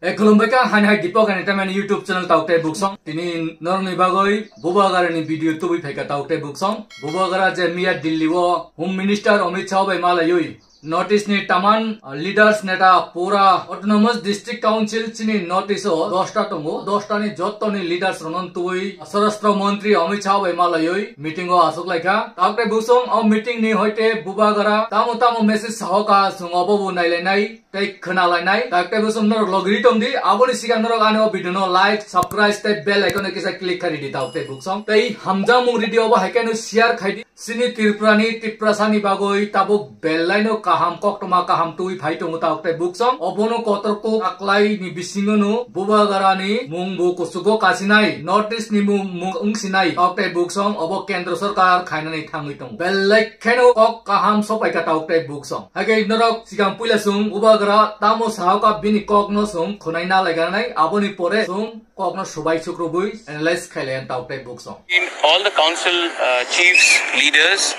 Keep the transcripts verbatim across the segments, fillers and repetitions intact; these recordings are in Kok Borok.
E khulumbai kha, hani hai Deepak Entertainment YouTube channel tauk tei buksong. Tini norokni bagwi Bubagrani video tubui phaikha tauk tei buksong. Bubagra je miya Delhi o Home Minister Amit Shah bai malaiwi North East ni taman, uh, leaders neta pura Autonomous District Council chini North East o dosta tongo. Dosta ni jottoni leaders ronon tubui Swarashtra Mantri Amit Shah bai malaiwi meeting o asuk laikha. Tauk tei buksong o meeting ni hoite Bubagra tamo tamo message sahoka, chwng obo bo nailainai tei khwnalainai. Tauk tei buksong norok logiri tongdi. Aboni sigang norok ani o video no like, subscribe tei bell icon no kisa click khaidi tauk tei buksong. Tei hamjakmung ridi obo haikhe no share khaidi. Chini Tripura ni Tiprasa ni bagwi tabuk belai no kaham koktoma kaham twi phai tongo tauk tei buksong. Obono kotor kok aklai ni bisingo no Bubagra ni mung bo kuchugo kasinai, North East ni mung, mung wngsinai tauk tei buksong obo Kendra Sarkar khainani thangwi tongo. Belai kheno kok kaham sopaikha tauk tei buksong. Haikhe norok sikang puila chwng Bubagra tamo sahoka bini kok no chwng khwnai na laiganai, aboni pore chwng kokno subai sukrubui analyze khailaiyan tauk tei buksong. In all the council, uh, chiefs, leaders,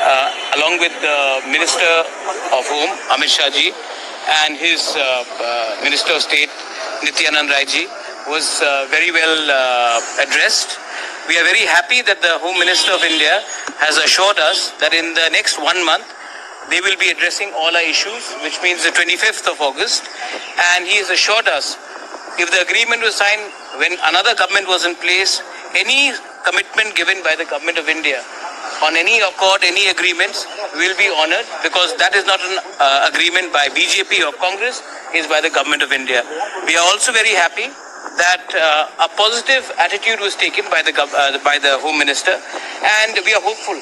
uh, along with the Minister of Home, Amit Shah ji, and his, uh, uh, Minister of State, Nityanand Rai ji, was, uh, very well, uh, addressed. We are very happy that the Home Minister of India has assured us that in the next one month, they will be addressing all our issues, which means the twenty-fifth of August. And he has assured us, if the agreement was signed when another government was in place, any commitment given by the Government of India on any accord, any agreements will be honored, because that is not an, uh, agreement by B J P or Congress, is by the Government of India. We are also very happy that, uh, a positive attitude was taken by the gov- uh, by the Home Minister, and we are hopeful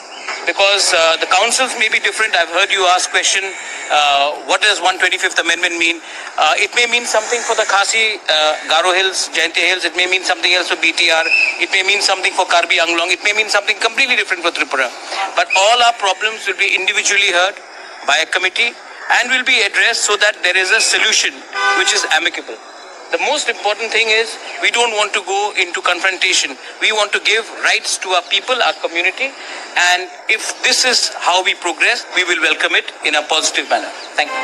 because, uh, the councils may be different. I've heard you ask question, uh, what does one twenty-fifth Amendment mean? Uh, it may mean something for the Khasi, uh, Garo Hills, Jaintia Hills. It may mean something else for B T R. It may mean something for Karbi Anglong. It may mean something completely different for Tripura. But all our problems will be individually heard by a committee and will be addressed so that there is a solution which is amicable. The most important thing is we don't want to go into confrontation. We want to give rights to our people, our community, and if this is how we progress, we will welcome it in a positive manner. Thank you.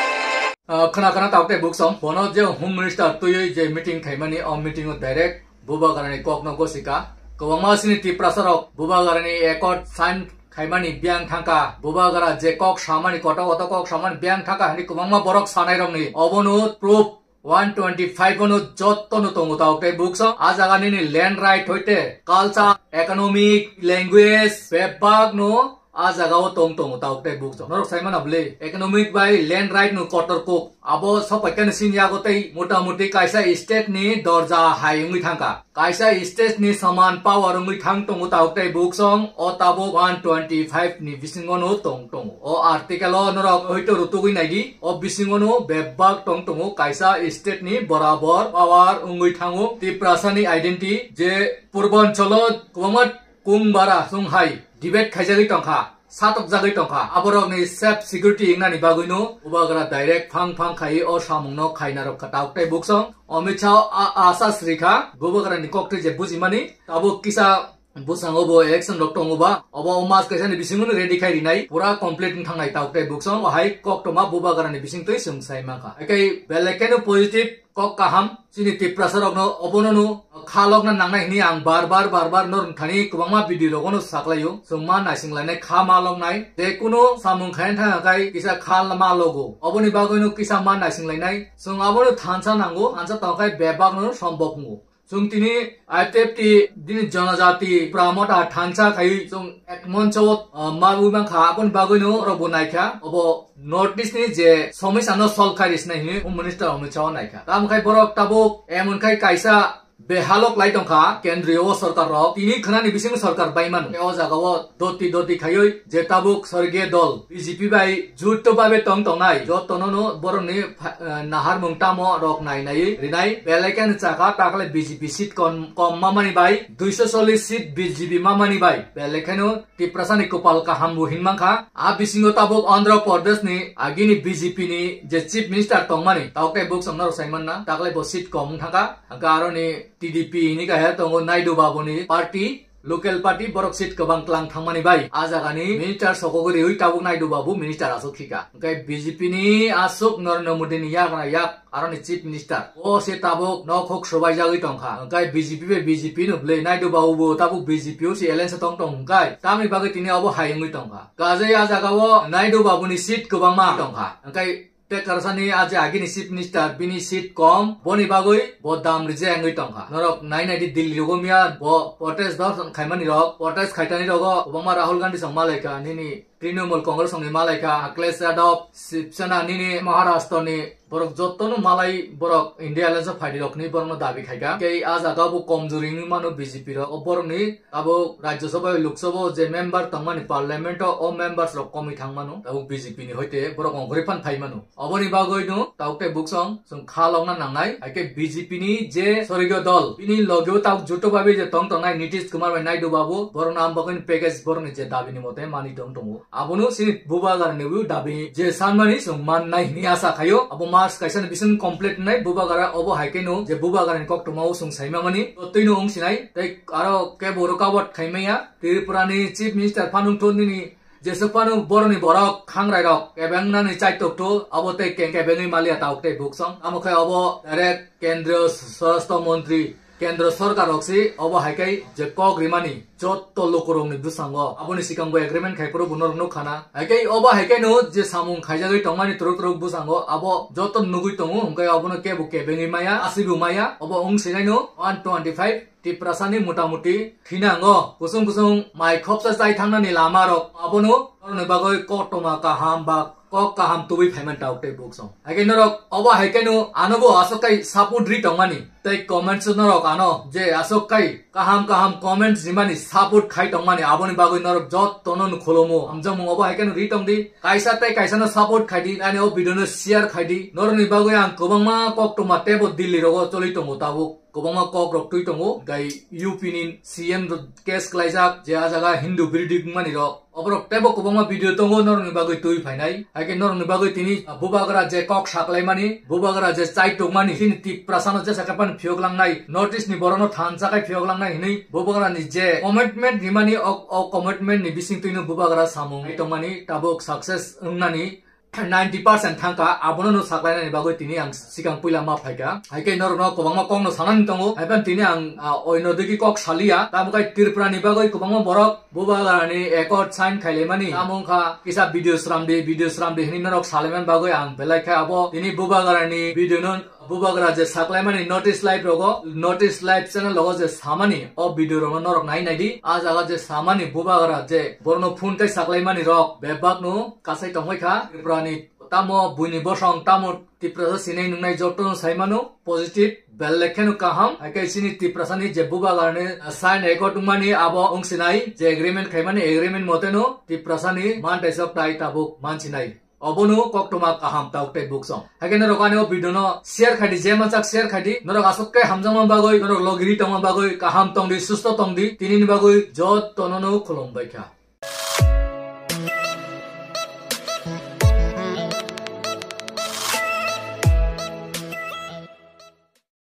Ah, khna khna tauk tei buksong, bono je Home Minister twiwi je meeting khaimani, o meeting o direct Bubagrani kokno gosika. Kwbangma sini Tiprasa rok Bubagrani accord sign khaimani biyang thangka. Bubagra je kok samani koto koto kok samani biyang thangka hani kwbangma borok sanai rokni. Obono proof one twenty-five ono jotto no tongo tauk tei buksong. A jaga nini land right hoite culture, economic, language, bebak no a jaga o tong tongo tauk tei buksong. Norok sai mana bwle economic bai land right no kotor kok. Abo sopaikani sini yago tei motamuti kaisa state ni dorja hai wngwi thangka. Kaisa state ni saman power wngwi thang tongo tauk tei buksong. O tabuk one twenty-five ni bisingo no tong tongo. O article o norok hoito rutugwi naidi. O bisingo no bebak tong tongo kaisa state ni borabor power wngwi thango. Tiprasa ni identity je purbanchalo kwbangma kung bara chwng hai debate khaijagwi tongkha, satokjagwi tongkha. Aborokni self security wngnani bagwino Bubagra direct phang phang khaiwi o samungno khaina rwkha tauk tei buksong. Amit Shah a, asa srikha Bubagrani koktwi je bujimani, tabuk kisa bwskango bo election rok tongo ba, obo o mas kaisani bisingo no ready khai rinai, pura complete wng thangnai tauk tei buksong. O hai koktoma Bubagrani bisingtwi chwng sai mankha. Haikhe belai kheno positive kok kaham, chini Tiprasa rokno obono no kha lokna nangnai hwnwi ang bar bar, bar bar norok thani kwbangma video rogono saklaio. Chwng ma naising lainai, kha ma loknai. Je kuno samung khaina thangkha khai kisa kha ma logo. Oboni bagwino kisa ma naising lainai. Chwng abono thansa nango, thansa tongkhai bebakno sombok wngo. Chwng tini I T F T dini jonojati Tipra Motha thansa khai chwng ek moncho, ah, ma wi mankha, aboni bagwino rokbo naikha. Obo North East ni je somosya no solve khai risnai hwnwi Home Minister Amit Shah naikha. Tamo khai borok tabuk emon khai kaisa behalok lai tongkha kendriyo o sorkar rok. Tini khwnani bisingo sorkar bai mano. O jaga o doti doti khaiwi je tabuk sorgiya dol B J P bai jutto babe tong tongnai, jottono no borokni pha-, eh, naharmung tamo rok nai nai rinai. Belai kheno chakha takle B J P seat kom, kom mamani bai, duiso chollish seat B J P mamani bai. Belai kheno Tiprasani kopal kaham bo hinmankha. A bisingo tabuk Andhra Pradesh ni agini B J P ni je Chief Minister tongmani, tauk tei buksong norok saimanna, takle bo seat kom wng thangkha. Hwnkhe aroni T D P hini kaisa tongo Naidu Babu ni party. Local party borok seat kwbang tlang thangmani bai a jagani minister sokogwi riwi tabuk Naidu Babu minister aswk khika. Hwnkhe B J P ni aswk Narendra Modi ni yagra yak aroni chief minister. O se tabuk nok huk swbaijagwi tongkha. Hwnkhe B J P bai B J P no bwlwi Naidu Babu bo tabuk B J P o se alliance tong tong hwnkhe tamni bagwi tini obo hai wngwi tongkha. Kajai a jagao Naidu Babu ni seat kwbangma tongkha. Hwnkhe Tei Karasani a je agini chief minister bini seat kom, boni bagwi bo dam rije wngwi tongkha. Norok nai nai di Delhi rogo miya bo protest dor khaimani rok, protest khaitani rogo kwbangma Rahul Gandhi song malaikha, nini Trinamool Congress songni malaikha, Akhilesh Yadav, Shiv Sena nini Maharashtra ni borok jotono malai borok India Alliance party rokni borokno dabi khaikha. Tei a jaga bo komjori wngwi mano B J P rok. O borokni abo Rajya Sabha, Lok Sabha o je member tongmani parliament o, o members rok komwi thangmano. Tabuk B J P ni hoite borok ongkhorwi phan phaimano. Oboni bagwi no tabuk tei buksong chwng kha lokna nangnai. Haikhe B J P ni je sorogio dol, bini logeo tabuk joto babi je tong tongnai Nitish Kumar bai Naidu Babu, borokno ang bagwi package borokni je dabi ni mote mani tong tongo. Abono chini bubagra ni bo dabi je sanmani chwng mannai hwnwi asa khaio. Abo mas kaisa ni bising complete wngnai bubagra, obo haikhe no je bubagra ni koktwma o chwng saimamani twi no wng sinai. Tei aro kebo rukawat khaimaya. Tripura ni Chief Minister phano wngthu nini jesuk phano boroni borok khangrai rok kebeng nani chai toktu abo tei ke-, kebengwi maliya tabuk tei buksong. Amo khe obo direct Kendriya Swarashtra Montri, Kendra Sorkar rok si obo hai khe je kok rimani jotto lukurokni bwskango aboni sikango agreement khai phuru bo norok nukha na. Hai khe obo hai khe no je samung khaijagwi tongmani twrwk twrwk bwskango abo jotto nugwi tongo, hwnkhe obono kebo kebengwi maya, aswk bo maya, obo wng sinai no one twenty five Tiprasani mota moti thinango kusung kusung mai khopsa chai thangnani lama rok abono norokni bagwi koktwma kaham ba kok kaham tubui phaiman tabuk tei buksong. Hai khe norok obo hai khe no ano bo aswk kai support ri tongmani tei comments norok ano je aswk kai kaham kaham comments rimani support khai tongmani aboni bagwi norok jottono no khulumo. Hamjakmung obo hai khe no ri tong di. Kaisa tei kaisa no support khai di. Ani o video no share khai di. Norokni bagwi ang kwbangma koktwma teibo Delhi rogo choli tongo tabuk. Kwbangma kok rok twi tongo, gai U P ni C M rok case khlaijak, je a jaga Hindu biridi wngmani rok. Oborok teibo kwbangma video tongo, norokni bagwi twi phainai. Hai khe norokni bagwi tini bubagra je kok saklaimani, bubagra je chai tongmani, chini Tiprasano jesa khe phano phiyok langnai, North East ni borokno thansa khai phiyok langnai hwnwi bubagrani je commitment rimani, o, o commitment ni bising twino bubagra samung tongmani tabuk success wngnani ninety percent thangkha, abono no saklainani bagwi tini ang sikang puila ma phaikha. Hai khe norokno kwbangma kokno sanani tongo, hai phano tini ang, ah, oino digi kok saliya. Tamo khe Tripura ni bagwi kwbangma borok bubagrani accord sign khailaimani tamo wngkha kisa video sramdi, video sramdi hwnwi norok salaimani bagwi ang belai khe abo tini bubagrani video no Bubagra je saklaimani North East Live rogo, North East Live channel rogo je samani o video rokno norok nai nai di. A jaga je samani bubagra je borokno phone tei saklaimani rok bebak no kasai tongbai kha. Tripura ni tamo buini bosong tamo Tiprasa sinai nungnai joto no sai mano positive bel lekhe no kaham. Hai khe chini Tiprasa ni je bubagra ni sign record wngmani abo wng sinai je agreement khaimani agreement mote no Tiprasa ni man taisok tai tabuk man sinai. Obono koktwma kaham tabuk tei buksong. Hai khe norok ani o video no share khai di, je mansak share khai di. Norok aswk khe hamjakma bagwi, norok logiri tongma bagwi, kaham tong di, susto tong di. Tini ni bagwi jotto no no khulum bai kha.